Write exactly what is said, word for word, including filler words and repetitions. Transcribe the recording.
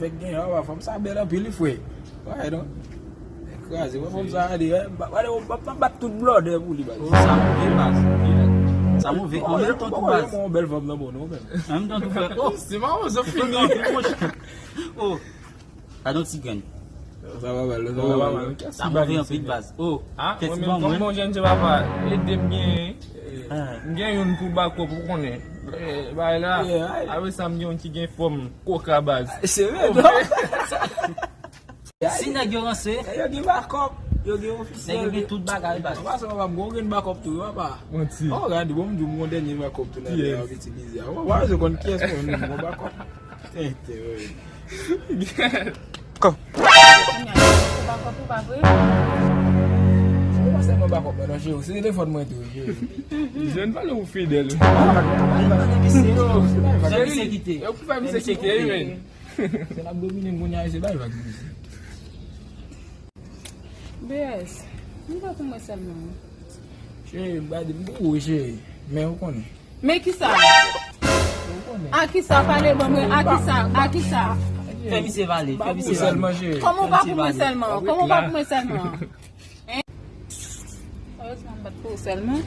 Nèg gen, ah, fanm sa bèl anpil, li fre. Wè, non. Kraze, wè, fanm sa, li, eh, ba, ba, ba, ba, bat tout blòdè pou li, baz. Oh, sa move, baz. Sa move, an menm tan tou, baz. Yon bèl fanm nan bon, non, menm. An menm tan tou, frè. Oh, Se pa yon zò fini. Oh, gade yon ti grenn. Sa va mal, sa va mal. Sa move anpil, baz. Oh, Ah, kèk mwen ti menm, ban kòm mwen. Bon Jan, se papa, ede m gen. Ah. M gen youn pou backup, ou konnen. Eh, bagay la, Yeah, aïe. Apre sa, m gen youn ki gen fòm koka, baz. Se vre, non? Si nèg yo ranse, Yo gen backup, yo gen nèg ofisyèl. yo gen tout bagay, baz. Papa, sa papa, m gon gen backup tou, papa. Manti. Oh, gade, bon, m di w, m gon dènye backup tou nan Yes. Yo ap itilize a. Wè, wè, se konn kiyès mwen, m gon backup. Tenten, wè. Kounye a, se backup ou pa vre? Se pa sèlman backup mwen, non, cheri, se telefòn mwen tou, cheri. Jèn pale ou fidèl. Fè misye kite. Yo pou fè misye kite, wi, men. Se l ap domine m kounye a, se bagay pa ki piti. B S, m vle pou mwen sèlman. Cheri, m pa di m pou ou, cheri. Men ou konnen. Men kisa? Ou konnen. A kisa? Pale ban mwen, a kisa? A kisa? Fè misye pale, fè Pou misye ou pale. sèlman, cheri. Kòman w pa pou mwen sèlman? Kòman w pa pou mwen sèlman? Serezman, m pa t pou ou sèlman.